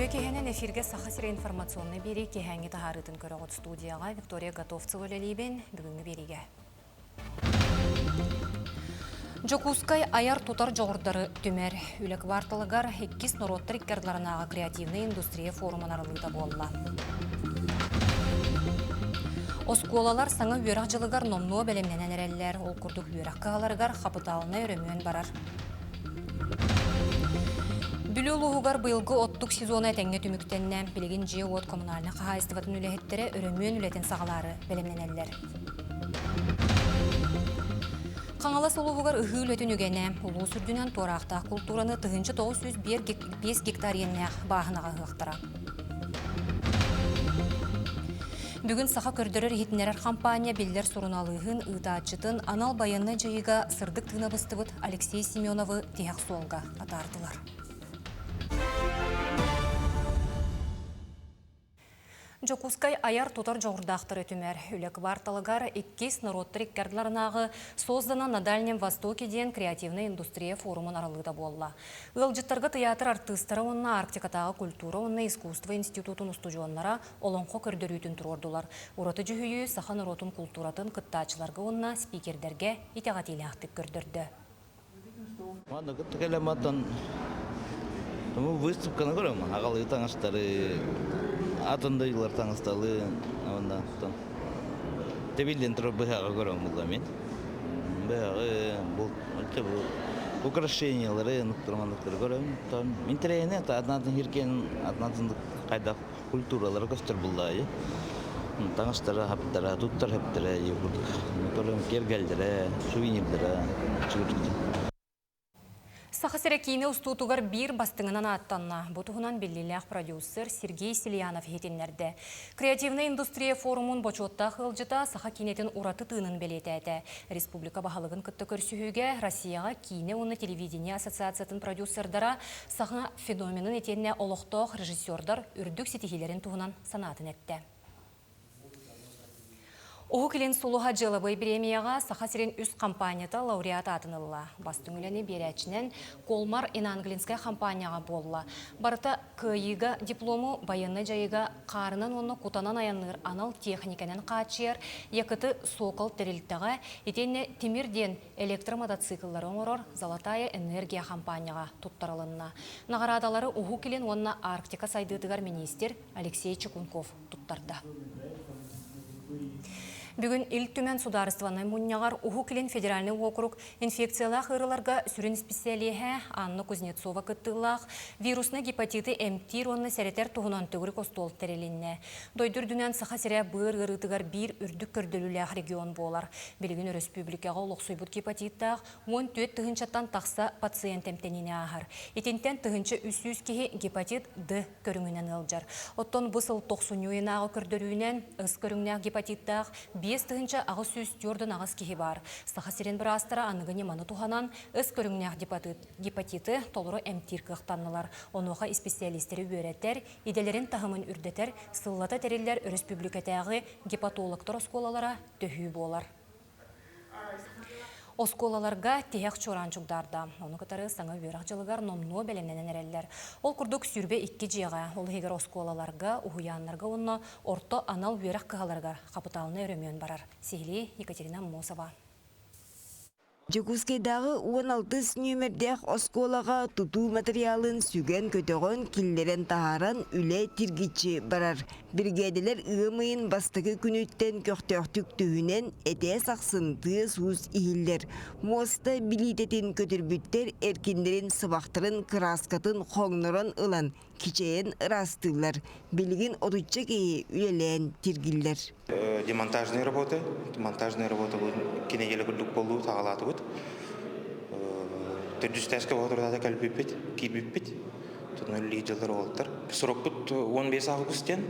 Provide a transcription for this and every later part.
Үтүө киһинэн эфиргэ Саха сирэ информационнай биэрии киэһээҥҥи таһаарыытын көрөҕүт студияҕа Виктория Готовцева үлэлиибин. Бүгүҥҥү биэриигэ. Дьокуускай айар-тутар дьоҕурдары түмэр. Үлэ кварталыгар иккис норуоттар икки ардыларынааҕы креативнай индустрия форумун арыллыыта буолла. Оскуолалар саҥа үөрэх дьылыгар номнуо бэлэмнэнэн эрэллэр. Ол курдук үөрэх кыһаларыгар хапытаалынай өрөмүөн барар. Бүлүү улууһугар быйылгы оттук сезона этэҥҥэ түмүктэннэ. Билигин дьиэ-уот коммунальнай хаһаайыстыбатын үлэһиттэрэ өрөмүөн үлэтин саҕалаары бэлэмнэнэллэр. Хаҥалас улууһугар ыһыы үлэтин үгэнэ. Улуус үрдүнэн туораахтаах култуураны 1905 гектар иэннээх бааһынаҕа ыһыахтара. Бүгүн саха көрдөрөр-иһитиннэрэр хампаанньа биллэр суруналыыһын, ыытааччытын анал байыаннай дьайыыга сырдык тыына быстыбыт Алексей Семеновы тиһэх суолга атаардылар. Дьокуускай айар-тутар дьоҕурдаахтары түмэр. Үлэ кварталыгар иккис норуоттар икки ардыларынааҕы «Создана на Дальнем Востоке» диэн креативнай индустрия форумун арыллыыта буолла. Ыалдьыттарга тыйаатыр артыыстара уонна Арктикатааҕы культура уонна искусство институтун устудьуоннара олоҥхо көрдөрүүтүн туруордулар. Ураты дьүһүйүү саха норуотун култууратын кыттааччыларга уонна спикердэргэ итэҕэтиилээхтик көрдөрдө. Манна кытта кэлэмматтан выставканы көрөм. Аҕалыы таҥастары, атын дойдулар таҥасталы, уонна тэбиллэн турар быһаҕы көрөм булла мин. Быһаҕы, бу украшениялары, нуктурманныктары көрөм. Интэриэһинэй, атын хиркен, атын хайдах культуралара көстөр буллаайы. Таҥастара, хаптара, туттар хэптэрэ, курдук. Киэргэллэрэ, сувенирдара, Саха сирэ киинэ устуутугар биир бастыҥынан ааттанна. Бу туһунан биллиилээх продюсер Сергей Сельянов иһитиннэрдэ. Креативнай индустрия форумун бочуоттаах ыалдьыта саха киинэтин ураты тыынын бэлиэтээтэ. Республика баһылыгын кытта көрсүһүүгэ Россияҕа киинэ уонна телевидение ассоциациятын продюсердара Саха феноменын итиэннэ олохтоох режиссердар үрдүк ситиһиилэрин туһунан санаатын эттэ. Уһук Илин сулуһа дьыалабыай бириэмийэҕэ Саха сирин үс компанията лауреат аатын ылла. Бастыҥ үлэни биэрээччинэн Колмар Инанглинскай хампаанньаҕа буолла. Барыта кыайыыга диплому байыаннай дьайыыга хаарынан уонна кутанан айанныыр анал техникэнэн хааччыйар Якыты Сокол тэрилтэҕэ итиэннэ Тимир диэн электромотоцикллары оҥорор «Золотая энергия» хампаанньаҕа туттарылынна. Наҕараадалары Уһук Илин уонна Арктика сайдыытыгар миниистир Алексей Чекунков туттарда. Бүгүн Ил Түмэн судаарыстыбаннай мунньаҕар Уһук Илин федеральнай уокурук инфекциялаах ыарыыларга сүрүн исписэлииһэ Анна Кузнецова кыттыылаах вируснай гепатиты эмтиир уонна сэрэтэр туһунан төгүрүк остуол тэрилиннэ. Дойду үрдүнэн Саха сирэ быар ыарыытыгар биир үрдүк көрдөрүүлээх регион буолар. Билигин өрөспүүбүлүкэҕэ олохсуйбут гепатиттаах 14 тыһыынчаттан тахса пациент эмтэниини ааһар. Итинтэн 1300 киһи гепатит Д көрүҥүнэн ыалдьар. Оттон бу сыл тохсунньу ыйынааҕы көрдөрүүнэн ыс көрүҥнээх гепатиттаах 5848 киһи баар. Саха сирин быраастара аныгы ньыманы туһанан ыс көрүҥнээх гепатиты толору эмтиир кыахтаннылар. Онуоха исписэлиистэри үөрэтэр, идэлэрин таһымын үрдэтэр, сыллата тэриллэр өрөспүүбүлүкэтээҕи гепатологтар оскуолалара төһүү буолар. Оскуолаларга тиһэх чуораан чугдаарда. Ону кытары саҥа үөрэх дьылыгар номнуо бэлэмнэнэн эрэллэр. Ол курдук 22 дьиэҕэ, ол иһигэр оскуолаларга, уһуйааннарга уонна орто анал үөрэх кыһаларыгар хапытаалынай өрөмүөн барар. Сиһилии Екатерина Аммосова. Дьокуускайдааҕы уон алтыс нүөмэрдээх оскуолаҕа тутуу матырыйаалын сүгэн-көтөҕөн, киллэрэн таһааран үлэ тиргиччи барар. Биригээдэлэр ыам ыйын бастакы күнүттэн көхтөөхтүк түһүнэн, этээс ахсын тыас-уус иһиллэр. Муоста билиитэтин көтүрбүттэр эркиннэрин сыбахтарын кырааскатын хоҥнорон ылан, кичэйэн ыраастыыллар. Билигин отучча киһи үлэлээн тиргиллэр. Демонтажные работы. Монтажные работы кинигэлэ курдук болуу саҕалаатыбыт. Төрдүстээскэ боотурдаата кэлбиппит, киирбиппит. Тутун үллии дьыллар уолаттар. Срокпут 15 август диэн.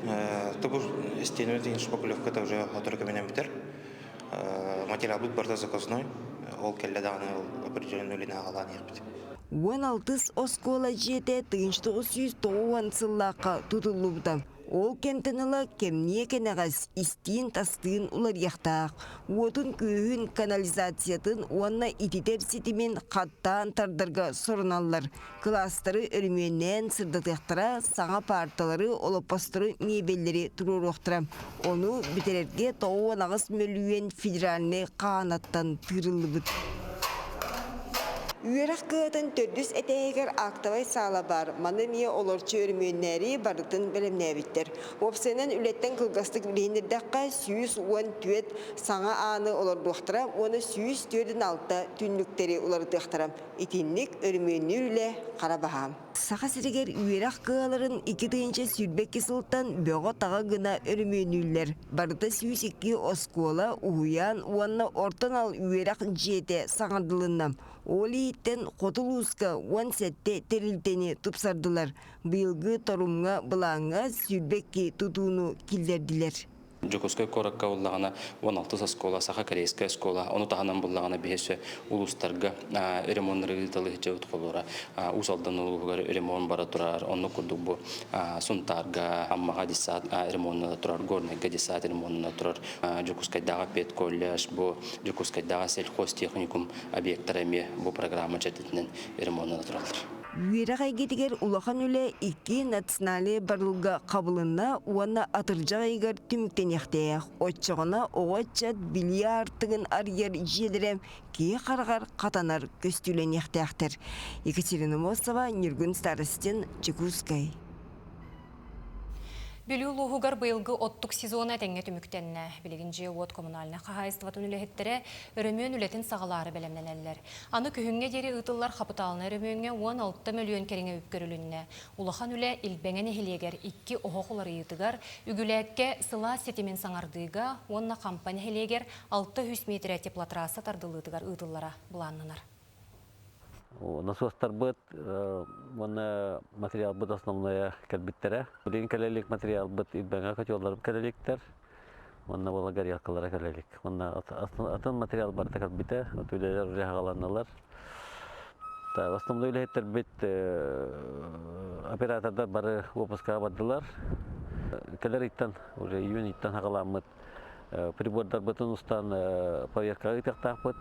Тобу стену деген шпаклевката уже сотору кэминэн бүтэр. Материалбыт барыта заказной. Ол кэллэ даҕаны ол определенный үлэни аҕалаан иһэрбит. Уон алтыс оскуола дьиэтэ 1990 сыллаахха тутуллубута. Ол кэмтэн ыла кэмниэ кэнэҕэс истиин-тастыын уларыйыахтаах. Уотун-күүһүн, канализациятын уонна ититэр ситимин хаттаан тардарга соруналлар. Кылаастары өрөмүөннээн сырдатыахтара, саҥа паарталары, олоппостору, миэбэллэри туруоруохтара. Ону бүтэрэргэ 98 мөлүйүөн федеральнай хаанаттан тыырыллыбыт. Үөрэх кыһатын төрдүс этээһигэр актовай саала баар. Маны эмиэ олорчу өрөмүөннээри барытын бэлэмнээбиттэр. Уопсайынан үлэттэн кылгастык билиһиннэрдэххэ, 114 саҥа ааны олордуохтара уонна 146 түннүктэри уларытыахтара. Итинник өрөмүөннүүр үлэ хара баһаам. Саха сиригэр үөрэх кыһаларын 2022 сылтан бөҕө-таҕа гына өрөмүөннүүллэр. Барыта 102 оскуола, уһуйаан уонна орто анал үөрэх дьиэтэ саҥардылынна. Ол иһиттэн хоту улууска 17 тэрилтэни тупсардылар. Быйылгы торумҥа былааҥҥа 22 тутууну киллэрдилэр. Дьокуускай куоракка буллаҕына 16 оскуола, саха-корейскай оскуола, ону таһынан буллаҕына биһиэсэ улуустарга ремоннары ыыталыһыччабыт холура Уус Алдан улууһугар ремонт бара турар, оннук курдук бу Сунтаарга, Аммаҕа детсад ремоннана турар, Горнайга детсад ремоннана турар, Дьокуускайдааҕы педколледж, бу Дьокуускайдааҕы сельхозтехникум объектара эмиэ бу программа чэрчитинэн ремоннана тураллар. Үөрэх эйгэтигэр улахан үлэ икки национальнай барылга хабылынна уонна атырдьах ыйыгар түмүктэниэхтээх. Оччоҕуна оҕо ыччат билии аартыгын арыйар дьиэлэрэ киһи хараҕар хатанар көстүүлэниэхтээхтэр. Екатерина Мосова, Ньургун Старостин, Чекускай. Бүлүү улууһугар быйылгы оттук сезона этэҥҥэ түмүктэннэ. Билигин дьиэ-уот коммунальнай хаһаайыстыбатын үлэһиттэрэ өрөмүөн үлэтин саҕалаары бэлэмнэнэллэр. Аны күһүҥҥэ диэри ыытыллар хапытаалынай өрөмүөҥҥэ 16 мөлүйүөн кэриҥэ үп көрүлүннэ. Улахан үлэ Илбэҥэ нэһилиэгэр икки оһох уларыйыытыгар, Үгүлээккэ сылаас ситимин саҥардыыга уонна Хампа нэһилиэгэр 600 миэтэрэ теплотрасса тардыллыытыгар ыытыллара былааннанар. Насостарбыт уонна материалбыт основное кэлбиттэрэ. Билигин кэлэ илик материалбыт Илбэҥэ котелларым кэлэ иликтэр. Уонна буола горелкалара кэлэ илик. Уонна атын материал барыта кэлбитэ. Үлэлэр уже хаҕаланнылар. Основной үлэһиттэрбит оператордар бары выпускаҕа бардылар. Кэлэр ыйтан уже июнь ыйтан хаҕаламмыт прибордарбытын устан поверкаҕа ыытыахтаахпыт.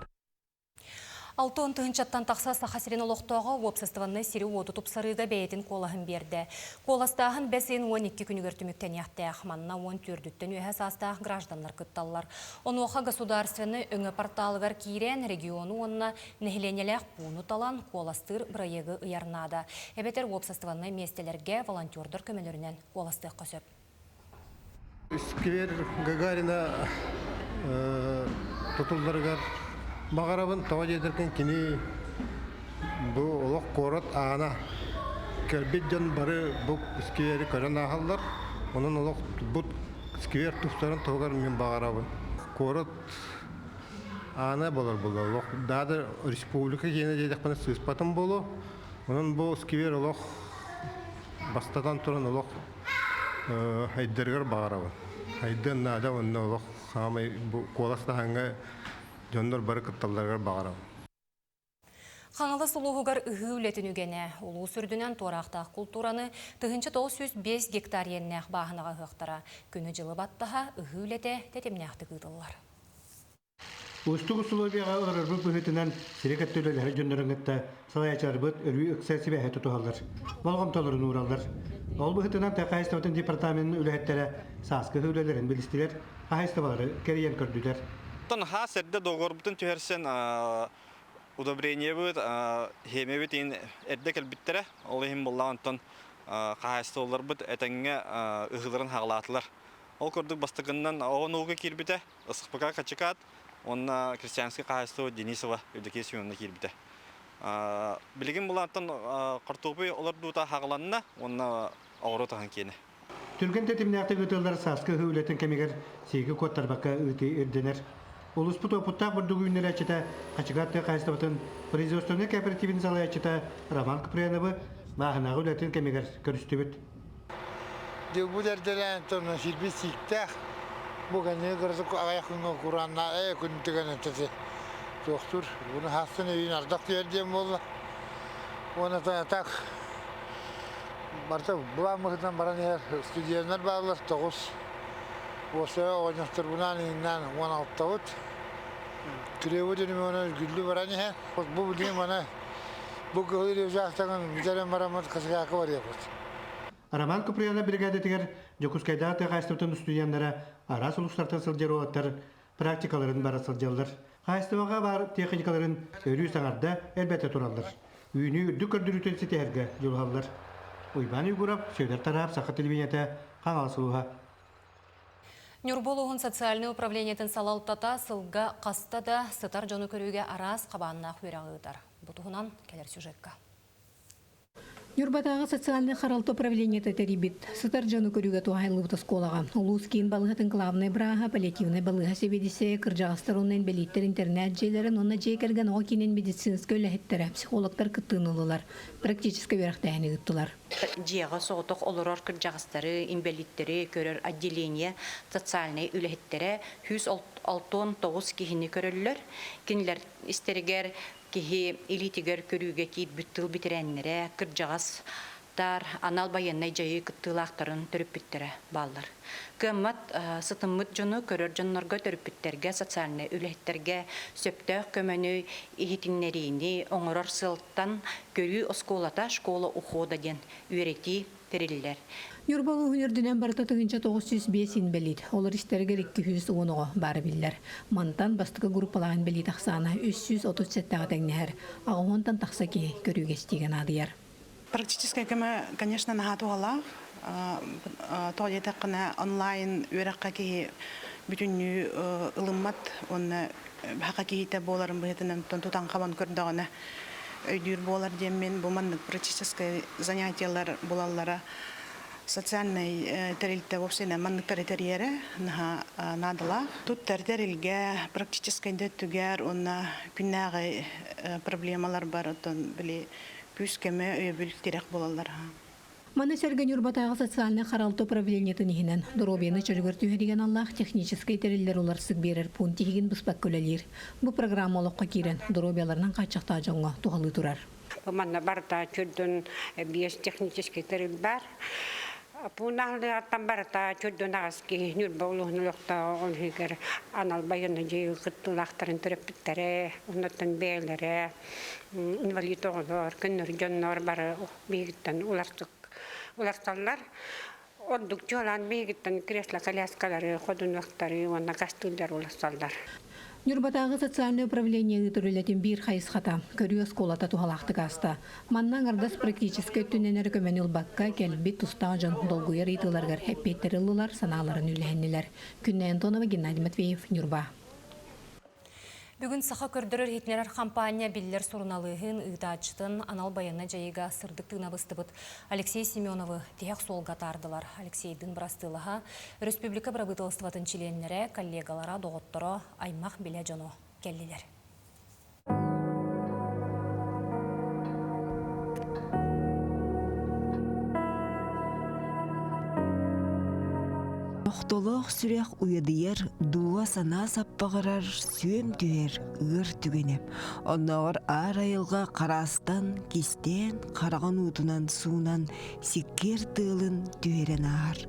60 тыһыынчаттан тахса Саха сирин олохтооҕо уопсастыбаннай сири-уоту тупсарыыга бэйэтин куолаһын биэрдэ. Куоластааһын бэс ыйын 12 күнүгэр түмүктэниэхтээх. Манна 14-түттэн үөһэ саастаах гражданнар кытталлар. Онуоха государственнай өҥө порталыгар киирэн, региону уонна нэһилиэнньэлээх пууну талан, куоластыыр бырайыагы ыйар наада. Эбэтэр уопсастыбаннай миэстэлэргэ волонтердар көмөлөрүнэн куоластыахха сөп. Сквер Гагарина тутулларыгар баҕарабын, тоҕо диэтэргин кини бу олох куорат аана кэлбит дьон бары бу сквери көрөн ааһаллар. Онон олох бу сквер тупсарын туһугар мин баҕарабын. Куорат аана болор буолла. Олох даада республика киэнэ диэтэхпинэ сыыспатым буолуо. Онон бу сквер олох бастатан туран олох Айдарыгар баҕарабын. Айдыан наада уонна олох хаамай бу куоластаһаҥҥа дьоннор бары кытталларыгар баҕарабын. Хаҥалас улууһугар ыһыы үлэтин үгэнэ. Улуус үрдүнэн туораахтаах култуураны 1905 гектар иэннээх бааһынаҕа ыһыахтара. Күнү-дьылы баттаһа ыһыы үлэтэ тэтимнээхтик ыытыллар. Уустук усулуобуйаҕа олорорбут быһыытынан сири кытта үлэлэһэр дьоннорун кытта салайааччыларбыт өрүү ыкса сибээһи тутуһаллар, болҕомтолорун уураллар. Ол быһыытынан тыа хаһаайыстыбатын департаменын үлэһиттэрэ сааскы үлэлэрин билистилэр, хаһаайыстыбалары кэрийэн көрдүлэр. Оттон хаас эрдэ договорбутун түһэрсэн удобрениебыт, химиябыт иһин эрдэ кэлбиттэрэ. Ол иһин буоллаҕа онтон хаһаайыстыбаларбыт этэҥҥэ ыһыыларын хаҕалаатылар. Ол курдук бастакыннан оҕо киирбитэ, СХПК Хачыкаат уонна крестьянскай хаһаайыстыба Денисова Евдокия Семеновна киирбитэ. Билигин булаантан хортуопуй олордуута хаҕаланна уонна оҕуруот аһын киэнэ. Түргэн тэтимнээхтик ыытыллар сааскы ыһыы үлэтин кэмигэр сииги куоттарбакка ыытыы ирдэнэр. Улууспут уопуттаах бурдук үүннэрээччитэ Хачыкаат тыа хаһаайыстыбатын производственнай кооперативын салайааччыта Роман Куприяновы бааһынааҕы үлэтин кэмигэр көрүстүбүт. Дьылбыт эрдэлээн тонна сирбит сииктээх. Бу кэнники кырасык аҕыйах күҥҥэ кураанна ээ күн түгэн этэ туохтуур. Буну хаастан өйүн ардах түһэр диэн буолла. Уонна так Барыта былаан быһыытынан баран иһэр. Студеннар бааллар 9. Уопсайа оҕонньотторбунаан иҥнээн 16-быт. Күрүөбүт ремонун үргүллүү баран иһэр. Бу билигин маны бу кыһыл учаастагын бүтэрэн бараммыт Касыкаакка барыахпыт. Роман Куприянов бригадатыгар Дьокуускайдааҕы тыа хаһаайыстыбатын устудьуоннара араас улуустартан сылдьар уолаттар практикаларын бара сылдьаллар. Хаһаайыстыбаҕа баар техникаларын өрүү саҥарда, элбэтэ тураллар. Үүнүү үрдүк көрдөрүүтүн ситиһэргэ дьулуһаллар. Уйбаан Уйгуров, Сүөдэр Тараап, Саха телевидениетэ, Хаҥалас улууһа. Ньурба улууһун социальнай управлениетын салалтата сылга хаста да сытар дьону көрүүгэ араас хабааннаах үөрэҕи ыытар. Бу туһунан кэлэр сюжекка. Ньурбатааҕы социальнай харалта управлениета тэрийбит сытар дьону көрүүгэ туһаайыллыбыт оскуолаҕа улуус киин балыыһатын главнай бырааһа, паллиативнай балыыһа сэбиэдиссэйэ, кырдьаҕастар уонна инбэлииттэр интэрнээт-дьиэлэрин уонна дьиэ кэргэн оҕо киинин медицинскэй үлэһиттэрэ, психологтар кыттыыны ыллылар, практическай үөрэхтээһини ыыттылар. Дьиэҕэ соҕотох олорор кырдьаҕастары, инбэлииттэри көрөр отделение социальнай үлэһиттэрэ 169 киһини көрөллөр. Кинилэр истэригэр Киһи илиитигэр көрүүгэ киирбит тыл бэтэрээннэрэ, кырдьаҕастар, анал байыаннай дьайыы кыттыылаахтарын төрөппүттэрэ бааллар. Кыаммат сытыммыт дьону көрөр дьоннорго, төрөппүттэргэ, социальнай үлэһиттэргэ сөптөөх көмөнү, иһитиннэриини оҥорор сыалтан көрүү оскуолата «Школа ухода» диэн үөрэтии тэриллэр. Ньурба улууһун үрдүнэн барыта 1905 инбэлиит, олор истэригэр 210 оҕо баара биллэр. Мантан бастакы группалаах инбэлиит ахсаана 337-ҕэ тэҥнэһэр, аҕыһуонтан тахса киһи көрүүгэ-истиигэ наадыйар. Практическай көмө, конечно, наһаа туһалаах. Тоҕо диэтэххинэ, онлайн үөрэххэ киһи бүтүннүү ылыммат уонна саха киһитэ буоларын быһыытынан тутан-хабан көрдөҕүнэ өйдүүр буолар диэммин бу маннык практическай занятиелар булаллара социальнай тэрилтэ вовсе манныктары тэрийэрэ наһаа наадалаах. Туттар тэрилгэ практическай да өттүгэр уонна күннээҕи проблемалар бар оттон били күүс-көмө өйөбүл тирэх буолаллар. Маны сэргэ Ньурбатааҕы социальнай харалта управлениетын иһинэн доруобуйаны чөлүгэр түһэригэн аллаах техническэй тэриллэр уларсык биэрэр пуун тиһигин быспакка үлэлиир. Бу программа олоххо киирэн, доруобуйаларынан хааччахтаах дьоҥҥо туһалыы турар. Манна барыта чүрдүн биэс техническэй тэрил бар. Пуун аһылыгыттан барыта чүрдүн аҕыс киһи Ньурба улууһун олохтооҕо ол иһигэр анал байыаннай дьайыы кыттыылаахтарын төрөппүттэрэ, оннуттан бэйэлэрэ, инвалид оҕолор, көннөрү дьоннор бары биһигиттэн уларсык уларсаллар. Ордук чуолаан биһигиттэн кресло-коляскалары, ходунуоктары уонна кастыыллары уларсаллар. Ньурбатааҕы социальнай управление ыытар үлэтин биир хайысхата көрүү оскуолата туһалаахтык ааста. Манна аҥардас практическай өттүнэн эрэ көмөнү ылбакка, кэлбит тустаах дьон долгуйар ыйытыыларыгар эппиэттэри ыллылар, санааларын үллэһиннилэр. Күннэй Антонова, Геннадий Матвеев, Ньурба. Бүгүн саха көрдөрөр-иһитиннэрэр хампаанньа биллэр суруналыыһын, ыытааччытын анал байыаннай дьайыыга сырдык тыына быстыбыт Алексей Семеновы тиһэх суолга атаардылар. Алексейдыын бырастыылаһа республика бырабыыталыстыбатын чилиэннэрэ, коллегалара, доҕотторо, аймах-билэ дьоно кэллилэр. Охтолоох сүрэх уйадыйар, дууһа санаа саппаҕырар, сүөм түһэр ыар түгэнэ. Оннооҕор аар айылҕа хараастан, кистээн, хараҕын уутунан суунан, сиккиэр тыалын түһэрэн ааһар.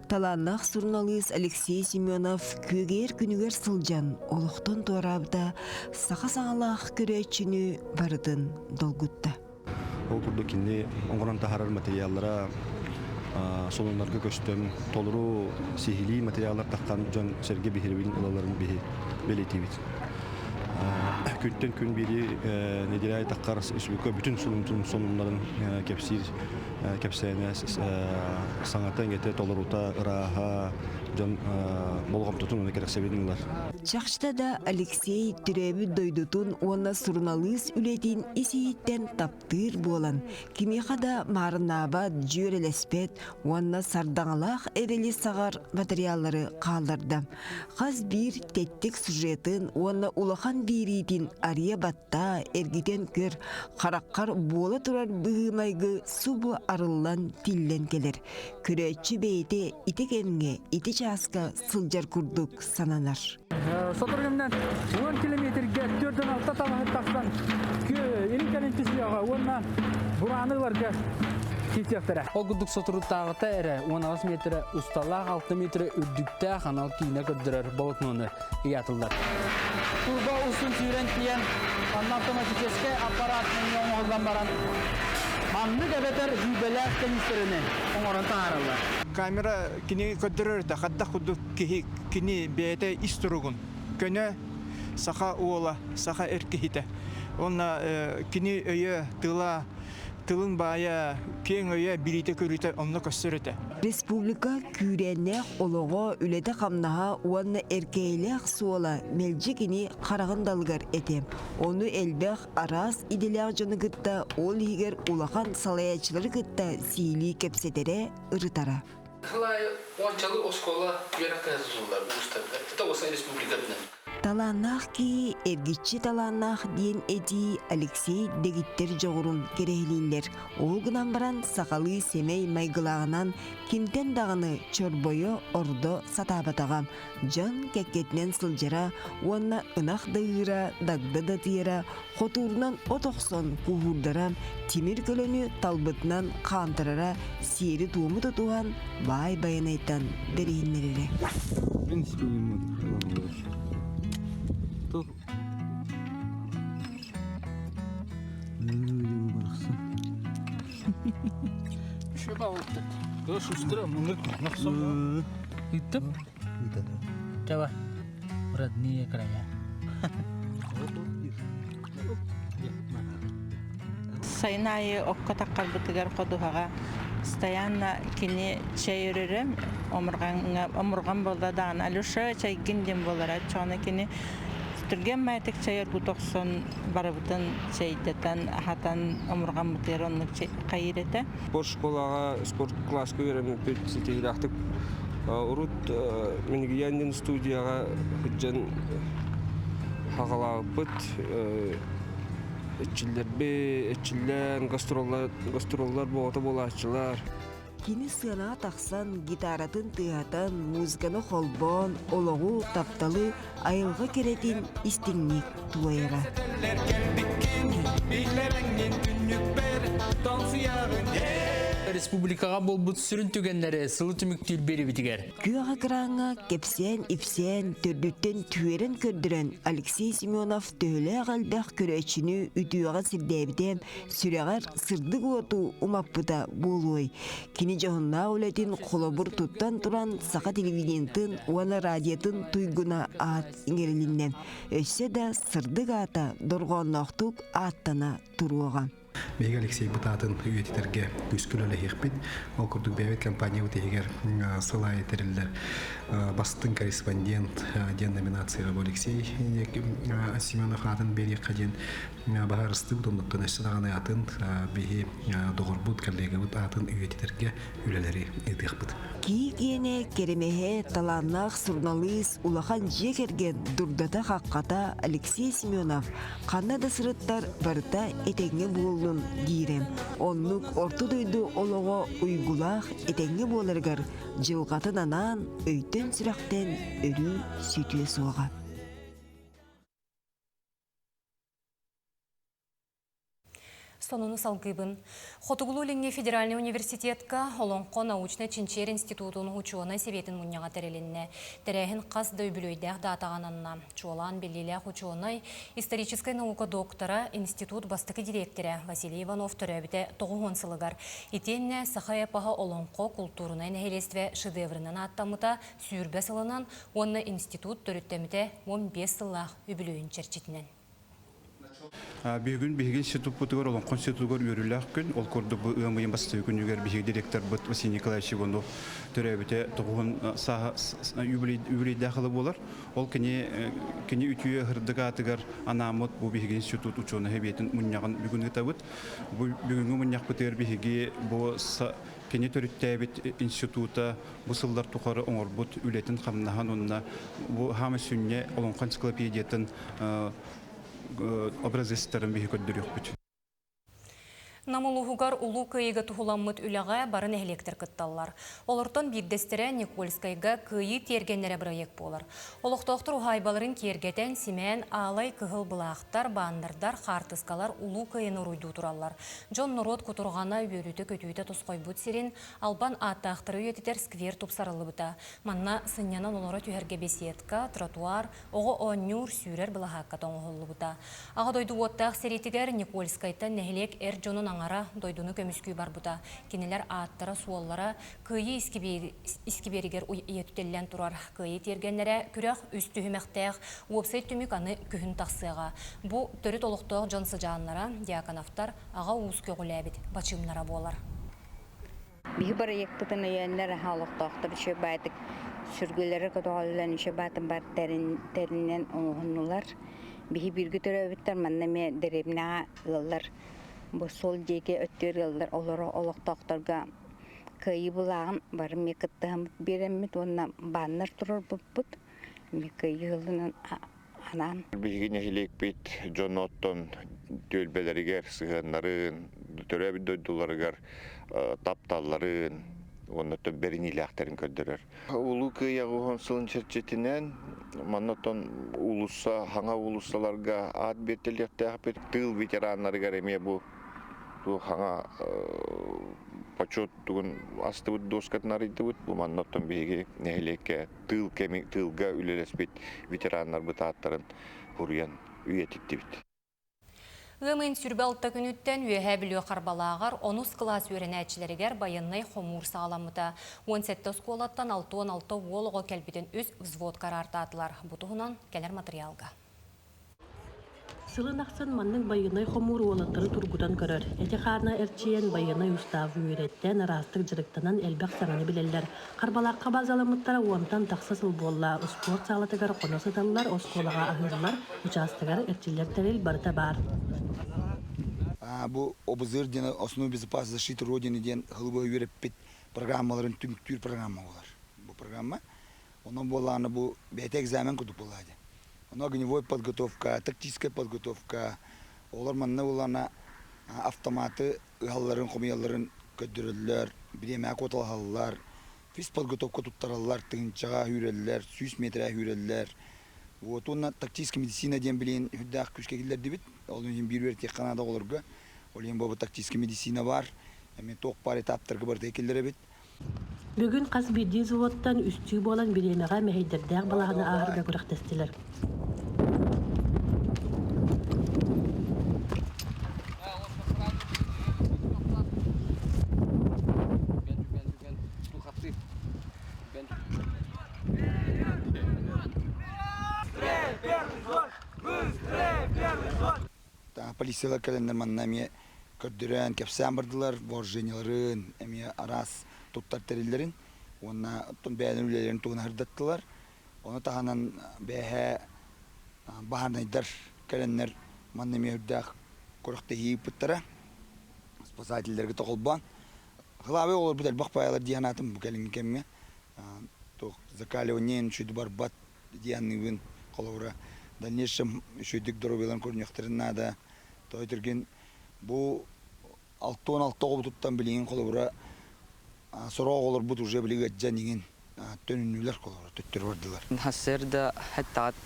Талааннаах суруналыыс Алексей Семенов күөгэйэр күнүгэр сылдьан олохтон туораабыта саха саҥалаах көрөөччүнү барытын долгутта. Ол курдук кини оҥорон таһаарар материаллара солуннарга көстөн, толору сиһилии материаллар таххан дьон сэргэ биһирэбилин ылаларын биһи бэлиэтиибит. Күнтэн күн биири неделя таххар республика бүтүн сонуннарын кэпсиир кэпсээнэ саҥата-иҥэтэ толорута ырааһа дьон болҕомтотун уонна кэрэхсэбилин ылар. Чахчыта да Алексей төрөөбүт дойдутун уонна суруналыыс үлэтин ис-иһиттэн таптыыр буолан, кимиэхэ да маарыннаабат, дьүөрэлэспэт уонна сардаҥалаах эрэли саҕар материаллары хаалларда. Хас биир тэттик сюжетын уонна улахан биэриитин арыйа баттаа, эргитэн көр, хараххар буола турар быһыы-майгы субу арыллан тиллэн кэлэр. Көрөөччү бэйэтэ ити кэмҥэ, ити чааска сылдьар курдук сананар. Сотору кэминэн 10 километргэ 4-6 табаһыт тахсан илин кэлин түсүөҕэ уонна бурааны ыларга. Киирсиэхтэрэ. Ол курдук соторутааҕыта эрэ 18 метрэ усталаах 6 метрэ үрдүктээх анал киинэ көрдөрөр болотунону ыйаатыллар. Турба устун сүүрэн тиийэн, манна автоматическай аппарат нөҥүө оҥоһуллан баран, маннык эбэтэр сүүрбэлээх канистраны оҥорон таһаараллар. Камера кини көрдөрөр да хаддах курдук киһи кини бэйэтэ ис туругун көнө саха уола, саха эр киһитэ. Уонна кини өйө, тыла, тылын баайа, киэҥ өйө, билиитэ-көрүүтэ онно көстөр этэ. Республика күүрээннээх олоҕо, үлэтэ-хамнаһа уонна эркээйилээх суола мэлдьи кини хараҕын далыгар этэ. Ону элбэх араас идэлээх дьону кытта, ол иһигэр улахан салайааччылары кытта сиилии кэпсэтэрэ, ырытара. Сыл аайы уончалыы оскуола үөрэх кыһата тутуллар улуустарга, это Уосай республикатынан. Талааннаах киһи эргиччи талааннаах диэн этии Алексей дэгиттэр дьоҕурун кэрэһилииллэр. Ол гынан баран сахалыы сэмэй майгылааҕынан кимтэн даҕаны чорбойо ордо сатаабатаҕа. Дьон кэккэтинэн сылдьара уонна ынах да ыыра, дагда да тыйара, хотуурунан от охсон куһуурдара, тимир көлөнү талбытынан хаамтарара, сиэри-туому тутуһан баай байанайтан бэриһиннэрэрэ. В принципе, не Ыыттым. Давай. Родные края. Сайын аайы окко таххарбытыгар ходуһаҕа постоянно кини чэй өрөрө омурҕан буолла даҕаны Алеша чайгын диэн буолара оччоҕуна кини түргэн маятык чай оргута охсон барыбытын чэйдэтэн аһатан омурҕаммытыгар оннук хайыыр этэ Спорт школаҕа спорт класска үөрэммиппит ситиһиилээхтик урут Минигиян диэн студияҕа сылдьан хаҕалаабыппыт эрчиллэрби эрчиллэн гастроллар гастроллар буолата буолааччылар Кини сыанаҕа тахсан гитаратын тыаһатан, музыканы холбоон, олоҕу, тапталы, айылҕа кэрэтин истиҥник туойара. Республикаҕа буолбут сүрүн түгэннэри сылы түмүктүүр биэрибитигэр. Күөх экраҥҥа кэпсээн-ипсээн, төрдүттэн түөрэн көрдөрөн Алексей Семенов төһөлөөх элбэх көрөөччүнү үтүөҕэ сирдээбитэ, сүрэҕэр сырдык уоту умаппыта буолуой. Кини дьоһуннаах үлэтин холобур туттан туран саха телевидениетын уонна радиотын туйгуна аат иҥэрилиннэ. Өссө да сырдык аата дорҕоонноохтук ааттана туруоҕа. Биһиги Алексейбыт аатын үйэтитэргэ күүскэ үлэлэһиэхпит. Ол курдук бэйэбит компаниябыт иһигэр сыл аайы тэриллэр бастыҥ корреспондент диэн номинацияҕа бу Алексей Семенов аатын биэриэххэ диэн баһаарыстыбыт оннуттан өссө даҕаны атын биһи доҕорбут, коллегабыт аатын үйэтитэргэ үлэлэри ыытыахпыт. Кии киэнэ кэрэмэһэ, талааннаах суруналыыс, улахан дьиэ кэргэн дурдата-хаххата Алексей Семенов ханна да сырыттар барыта этэҥҥэ буоллун диирэ. Оннук орто дойду олоҕо уйгулаах этэҥҥэ буоларыгар дьылҕатын анаан өйтөн-сүрэхтэн өрүү сүтүө суоҕа. Сонуну салгыыбын. Хотугулуу-Илиҥҥи федеральнай университетка Олоҥхо научнай-чинчийэр институтун учуонай сэбиэтин мунньаҕа тэрилиннэ. Тэрээһин хас да үбүлүөйдээх даатаҕа ананна. Чуолаан биллиилээх учуонай, историческай наука доктора, институт бастакы дириэктэрэ Василий Иванов төрөөбүтэ 90 сылыгар. Итиэннэ саха эпоһа Олоҥхо култуурунай нэһилиэстибэ шедевринэн ааттаммыта 20 сылынан уонна институт төрүттэммитэ 15 сыллаах үбүлүөйүн чэрчитинэн. Бүгүн биһиги институппутугар Олоҥхо институтугар үөрүүлээх күн. Ол курдук бу ыам ыйын бастакы күнүгэр биһиги директорбыт Василий Николаевич Иванов төрөөбүтэ тоҕуһун сааһа юбилейдээх ылы буолар. Ол кини кини үтүө сырдык аатыгар анааммыт бу биһиги институт учуонай сэбиэтин мунньаҕын бүгүн ыытабыт. Бу бүгүҥҥү мунньахпытыгар биһиги бу кини төрүттээбит института бу сыллар тухары оҥорбут үлэтин-хамнаһын уонна бу хаама сүнньэ Олоҥхо энциклопедиятын образецтарын биһи көрдөрүөхпүт. Нам улууһугар Улуу Кыайыыга туһуламмыт үлэҕэ бары нэһилиэктэр кытталлар. Олортон биирдэстэрэ Никольскайга Кыайыы тиэргэннэрэ бырайыак буолар. Олохтоохтор уһаайбаларын киэргэтэн, симээн, аалай кыһыл былаахтар, баннердар, хаартыскалар Улуу Кыайыыны уруйдуу тураллар. Дьон-норуот кутурҕана, үөрүүтэ-көтүүтэ тосхойбут сирин, албан ааттаахтары үйэтитэр сквер тупсарыллыбыта. Манна сынньанан олоро түһэргэ беседка, тротуар, Оҕо оонньуур, сүүрэр былаһаакката оҥоһуллубута. Аҕа дойду уоттаах сэриитигэр Никольскайтан нэһилиэк эр дьонун аҥара дойдуну көмүскүү барбыта. Кинилэр ааттара-суоллара Кыайыы искибиэригэр үйэтитиллэн турар. Кыайыы тиэргэннэрэ күрэх үс түһүмэхтээх, уопсай түмүк аны күһүн тахсыаҕа. Бу төрүт олохтоох дьон сыдьааннара, Дьяконовтар аҕа уус көҕүлээбит бачыымнара буолар. Биһи бырайыакпытын өйөөннөр аһа олохтоохтор үчүгэй баайдык сүргэлэрэ көтөҕөллөн үчүгэй баатын бар тэринэн оҥоһуннулар. Биһи бииргэ төрөөбүттэр манна эмиэ дэриэбинэҕэ ыаллар бу суол диэки өттүгэр ыаллар олоро олохтоохторго кыайыы былааҕын бары эмиэ кыттыһаммыт биэрэммит уонна бааннар туруорбуппут эмиэ кыайыы ыалынан анаан. Биһиги нэһилиэкпит дьоноттон түөлбэлэригэр сыһыаннарын, төрөөбүт дойдуларыгар тапталларын уонна бэриниилээхтэрин көрдөрөр. Улуу Кыайыы уһун сылын чэрчитинэн манна оттон уулусса, хаҥа уулуссаларга аат биэртэлиэхтээхпит. Тыыл ветераннарыгар эмиэ бу хаҥа почет тугун астыбыт дуоскатын арыйдыбыт. Бу манна оттон биһиги нэһилиэккэ тыыл кэми тыылга үлэлэспит ветераннарбыт ааттарын хуруйан үйэтиттибит. Ыам ыйын 26 күнүттэн Үөһээ Бүлүү Харбалааҕар онус кылаас үөрэнээччилэригэр байыаннай хомуур саҕаламмыта. 17 оскуолаттан 66 уол оҕо кэлбитин үс взвод караартаатылар. Бу туһунан кэлэр матырыйаалга. Сылын ахсын маннык байыаннай хомуур уолаттары тургутан көрөр. Эти-хаана эрчийэн, байыаннай устаабы үөрэттэн, араастык дьарыктанан элбэх саҥаны билэллэр. Харбалаахха базаламмыттара уонтан тахса сыл буолла. Успуорт саалатыгар хоно сыталлар, оскуолаҕа аһыыллар, учаастагар эрчиллэр тэрил барыта баар. Бу ОБЗР диэн Основы безопасности защиты Родины диэн сылы үөрэппит программаларын түмүктүүр программа буолар. Бу программа. Онон буоллаҕына бу бэйэтэ экзамен курдук буолла дии. Ону огневой подготовка, тактическая подготовка, олор манна буоллаҕына автоматы ыһалларын, хомуйалларын көрдөрөллөр, бириэмэҕэ куоталаһаллар, физподготовка туттараллар, тыһыынчаҕа үүрэллэр, 100 метрэ үүрэллэр. Вот уонна тактическая медицина диэн билигин үрдээх күүскэ киллэрдибит. Ол иһин биир үөрэтиэххэ наада оҕолорго. Ол иһин бу тактическая медицина бар. Эмиэ туох баар этаптарга барыта киллэрэбит. Бүгүн хас биирдии взводтан үстүү буолан бириэмэҕэ мэһэйдэрдээх балаһаны ааһарга күрэхтэстилэр. Полициялар кэлэннэр манна эмиэ көрдөрөн, кэпсээн бардылар, вооружениеларын, эмиэ араас туттар тэриллэрин уонна оттон бэйэлэрин үлэлэрин туһунан сырдаттылар. Ону таһынан бээһээ баһаарынайдар кэлэннэр манна эмиэ үрдээх күрэхтэһии ыыппыттара. Спасателлэргэ тоҕолбоон. Кылаабай оҕолорбут элбэх баайалар дии санаатым бу кэлиҥҥи кэмҥэ. Туох закаливание үчүгэй барбат дии саныыбын. Холобура, дальнейшем үчүгэйдик доруобуйаларын көрүнүөхтэрин наада. Тоҕо түргэн бу 66 оҕобутуттан билигин холобура сорох оҕолорбут уже били ыаддьан иҥин төнүннүлэр холобура төттөрү бардылар. Сарсыарда хаттаҕат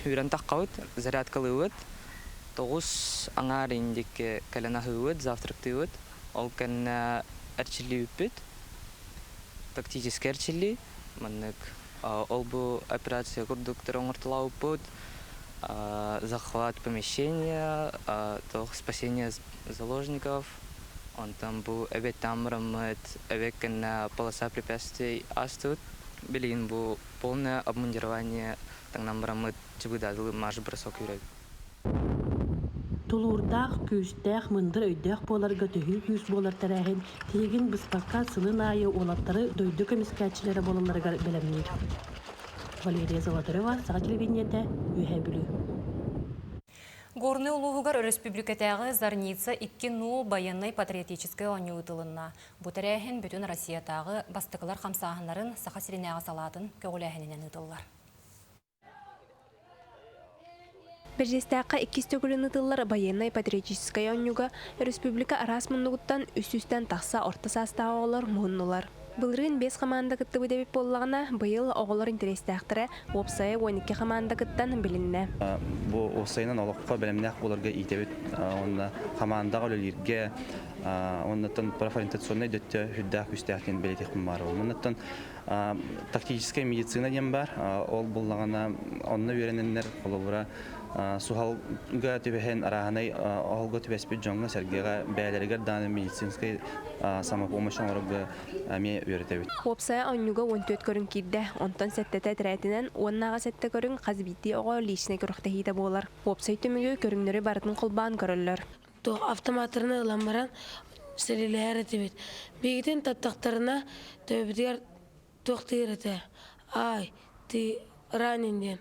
сүүрэн таххабыт, зарядкалыыбыт, тоҕус аҥаар индикки кэлэн аһыыбыт, завтрактыыбыт, ол кэннэ эрчиллиибиппит, тактическай эрчиллии, маннык ол-бу операция курдуктары оҥортолообуппут, захват помещения, туох спасение заложников, онтон бу эбиэттэн бараммыт, эбиэт кэннэ полоса препятствий астыбыт. Билигин бу полное обмундирование таҥнан бараммыт чыбыыдаадылы марш-бросок үүрэбит. Тулуурдаах, күүстээх, мындыр өйдөөх буоларга төһүү күүс буолар тэрээһин тиһигин быспакка сылын аайы уолаттары дойду көмүскээччилэрэ буолалларыгар бэлэмниир. Валерия Золотарева, Саха телевидениетэ, Үөһээ Бүлүү. Горнай улууһугар өрөспүүбүлүкэтээҕи Зарница 2-0 байыаннай-патриотическай оонньуу ыытылынна. Бу тэрээһин бүтүн Россиятааҕы бастакылар хамсааһыннарын Саха сиринээҕи салаатын көҕүлээһининэн ыытыллар. Бэрдьиэстээххэ иккис төгүлүн ыытыллар байыаннай-патриотическай оонньууга республика араас муннугуттан үс сүүстэн тахса орто саастаах оҕолор муһуннулар. Былырыын биэс хамаанда кыттыбыт эбит буоллаҕына, быйыл оҕолор интэриэстээхтэрэ уопсайа 12 хамаанда кыттан билиннэ. Бу уопсайынан олоххо бэлэмнээх буоларга иитэбит уонна хамаандаҕа үлэлииргэ уоннаттан профориентационнай өттө сүрдээх күүстээх диэн бэлиэтиэхпин баҕарабын. Оннуттан тактическая медицина диэн баар. Ол буллаҕына онно үөрэнэннэр холобура суһалга түбэһэн арааһынай оһолго түбэспит дьоҥҥо сэргэҕэ бэйэлэригэр даҕаны медицинскэй самопомощь оҥорорго эмиэ үөрэтэбит. Уопсайа оонньууга 14 көрүҥ киирдэ. Онтон сэттэтэ этэрээтинэн, уоннааҕы сэттэ көрүҥ хас биирдии оҕо личнэй күрэхтэһиитэ буолар. Уопсай түмүгү көрүҥнэри барытын холбоон көрөллөр. Туох автоматтарын ылан баран сэрилэһэр этибит. Биһигитин таптахтарына төбөбүтүгэр туох диир этэ ай ты ранен диэн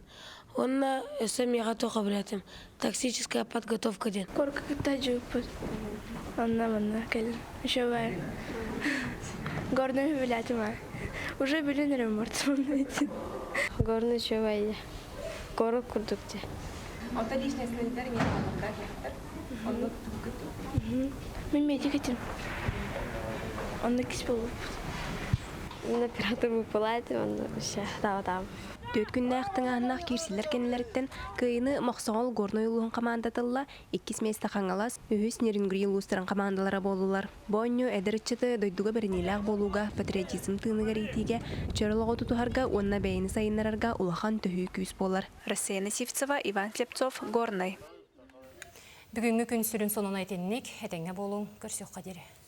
уонна өссө миэхэ туох билэтим тактическая подготовка диэн Корка кытта жууппут онно манна кэлин еще бар горный билэтим уже билин эрэ мартымын Горный үчүгэй Город курдук дии. Онто личный санитар не Онно Мин медик этим. Онно кис болуппут. Мин оператор буолаатым, онно вообще таба Түөрт күннээх тыҥааһыннаах киирсилэр кэннилэриттэн кыайыыны Мохсоҕол Горнай улууһун хамаандата ылла, иккис миэстэ Хаҥалас, үһүс Нерюнгри улуустарын хамаандалара буоллулар. Бу оонньуу эдэр ыччаты дойдуга бэриниилээх буолууга, патриотизм тыыныгар иитиигэ, чөл олоҕу тутуһарга уонна бэйэни сайыннарарга улахан төһүү күүс буолар. Рассеяна Сивцева, Иван Слепцов, Горнай. Бүгүҥҥү күн сүрүн сонуна итинник, этэҥҥэ буолуҥ, көрсүөххэ диэри.